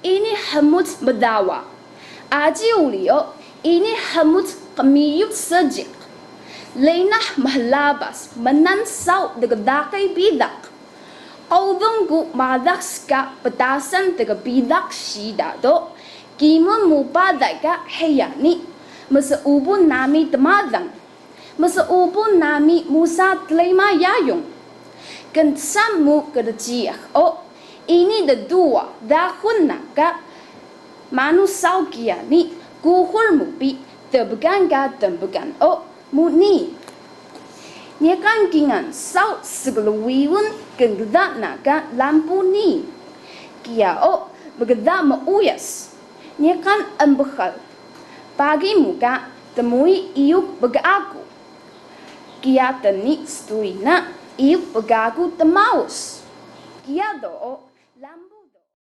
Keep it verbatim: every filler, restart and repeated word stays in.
Ini hmut mdawa. Aji uri o, ini hmut qmiyut seejiq. Lenah mhlabas mnan saw dgdaqi bitaq. Qudung ku madas ka ptasan dgbitak siida do, kimun mu paday ka hiya ni, mseubun nami tmalang, mseubun nami musa trima yayung. Kndsan mu kdjiyax o, ini dduwa dahun na ka manu saw kiya ni, kuxul mu bi tbgan ka tnbgan o, mu nii. Niqan kingal saw sklwiun kngda na ka lampu nii. Kiya o mkda meuyas. Niqan embxal. Pagi mu ka tmui iyuk bgagu. Kiya tni stuy na iyuk bgagu tmaus. Kiya do o lampu